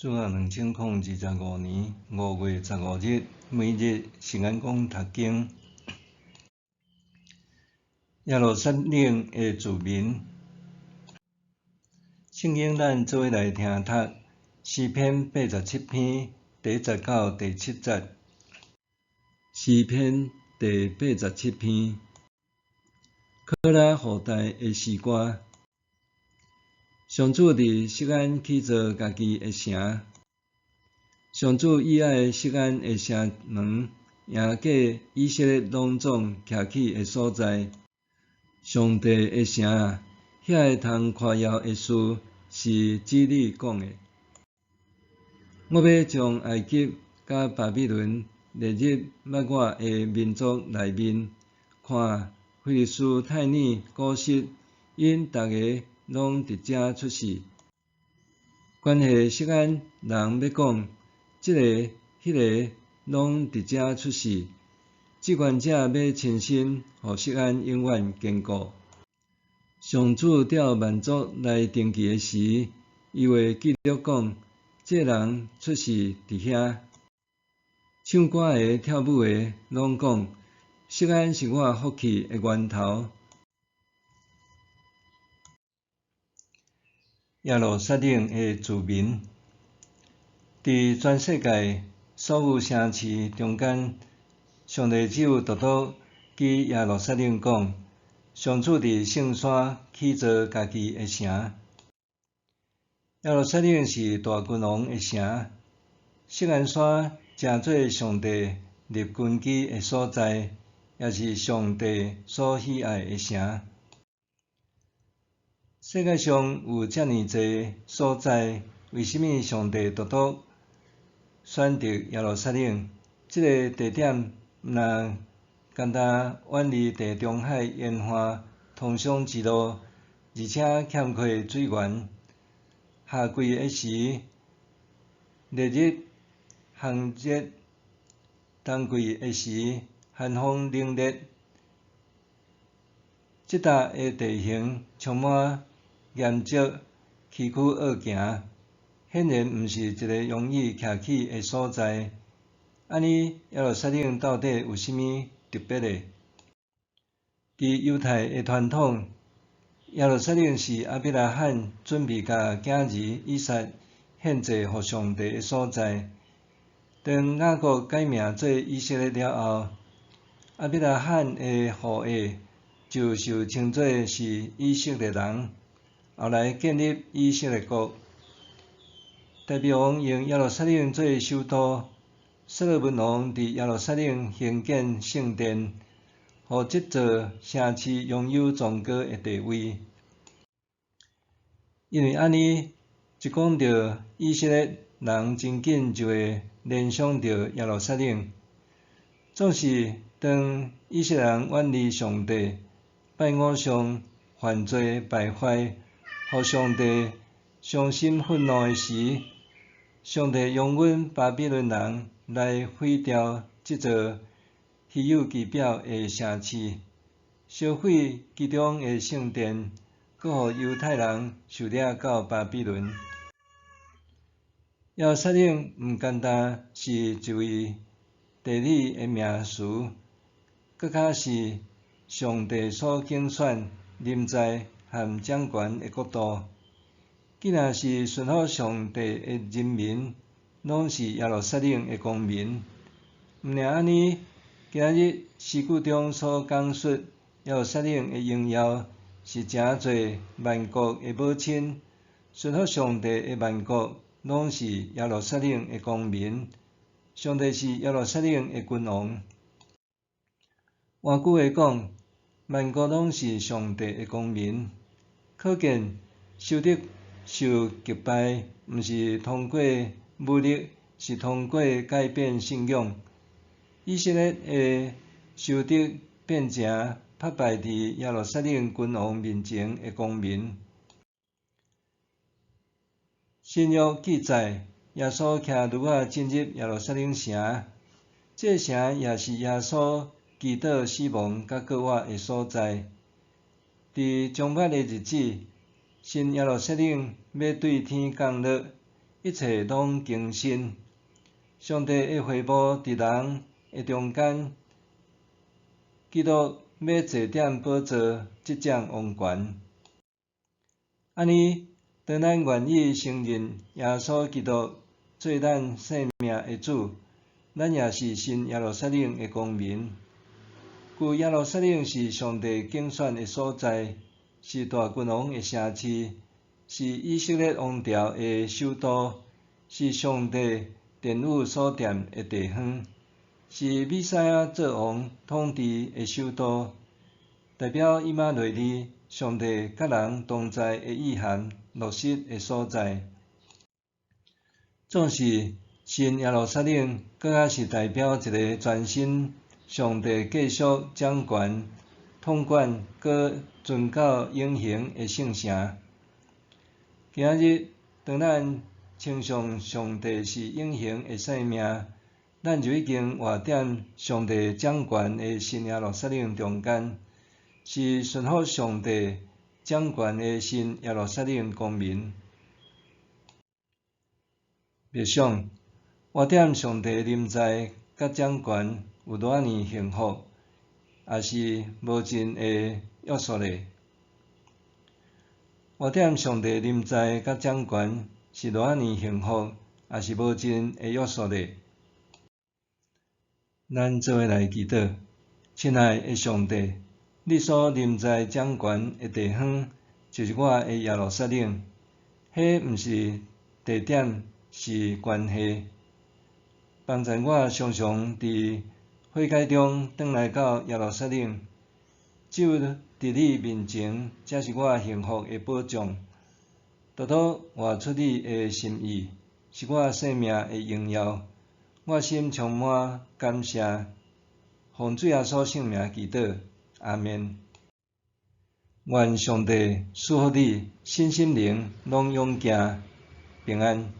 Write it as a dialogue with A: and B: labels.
A: 主後2025年5月15日，每日聖安講讀經。耶路撒冷的子民，聖經咱做伙來聽讀詩篇87篇第一節到第七節。詩篇第八十七篇，可拉後代的詩歌。上主佇錫安起造家己的城，上主喜愛錫安的城門，贏過以色列攏總徛起的所在。上帝的城啊，遐个通誇耀的事是指你講的。我欲將埃及佮巴比倫列入捌我的民族內面，看，非利士、泰爾、古實，𪜶逐个攏佇遮出世。關係錫安人欲講，這个、彼个攏佇遮出世。至懸者欲親身予錫安永遠堅固。上主調萬族來登記的時，伊會記錄講，這人出世佇遐。唱歌的、跳舞的，攏講，錫安是我福氣的源頭。耶路撒冷的子民，佇全世界所有城市中間，上帝只有獨獨記耶路撒冷講，上主佇聖山起造家己的城。耶路撒冷是大君王的城，錫安山成做上帝立根基的所在，也是上帝所喜愛的城。世界上有遮爾濟所在，為啥物上帝獨獨選擇耶路撒冷？這个地點毋但干焦遠離地中海沿岸通商之路，而且欠缺水源。夏季的時，烈日烘熱；冬季的時，寒風冷冽。這搭的地形充滿岩石，崎嶇惡行，顯然毋是一个容易徛起的所在。按呢，耶路撒冷到底有啥物特別的？佇猶太的傳統，耶路撒冷是亞伯拉罕準備共囝兒以撒獻祭予上帝的所在。當雅各改名做以色列了後，亞伯拉罕的後裔就受稱做是以色列人，後來建立以色列國。大衛王用耶路撒冷做首都，所羅門王佇耶路撒冷興建聖殿，予這座城市擁有崇高的地位。因為按呢，一講著以色列人，真緊就會聯想著耶路撒冷。總是當以色列人遠離上帝，拜偶像、犯罪敗壞，予上帝傷心憤怒的時，上帝容忍巴比倫人來毀掉這座虛有其表的城市，燒毀其中的聖殿，閣予猶太人受掠到巴比倫。耶路撒冷毋干焦是一位地理的名詞，閣較是上帝所揀選、臨在和掌權的國度。既然是順服上帝的人民，攏是耶路撒冷的公民。毋爾按呢，今仔日詩句中所講述耶路撒冷的榮耀，是誠濟萬國的母親。順服上帝的萬國，攏是耶路撒冷的公民。上帝是耶路撒冷的君王。換句話講，萬國攏是上帝的公民。可見，仇敵受擊敗，毋是通過武力，是通過改變信仰。以色列的仇敵變成拍敗佇耶路撒冷君王面前的公民。新約記載，耶穌騎驢仔進入耶路撒冷城，這城也是耶穌祈禱死亡佮復活的所在。佇終末的日子，新耶路撒冷欲對天降落，一切攏更新。上帝的會幕佇人的中間，基督欲坐踮寶座執掌王權。按呢，當咱願意承認耶穌基督做咱生命的主，咱也是新耶路撒冷的公民。舊耶路撒冷是上帝揀選的所在，是大君王的城市，是以色列王朝的首都，是上帝殿宇所踮的地方，是彌賽亞做王統治的首都，代表以馬內利上帝佮人同在的意涵落實的所在。總是新耶路撒冷，閣較是代表一个全新上帝繼續掌權、統管、閣遵教永恆的聖城。今仔日，當咱稱頌上帝是永恆的生命，咱就已經活佇上帝掌權的新耶路撒冷中間，是順服上帝掌權的新耶路撒冷公民。默想，活佇上帝臨在佮掌權有偌爾幸福，抑是無盡的約束力。活佇上帝臨在佮掌權是偌爾幸福，抑是無盡的約束力。咱做伙來祈禱，親愛的上帝，你所臨在掌權的地方，就是我的耶路撒冷。彼毋是地點，是關係。幫助我常常佇悔改中轉來到耶路撒冷，只有佇你面前，才是我幸福的保障。獨獨活出你的心意，是我生命的榮耀。我心充滿感謝，奉主耶穌聖名祈禱，阿們。願上帝賜福你，身心靈攏勇健平安。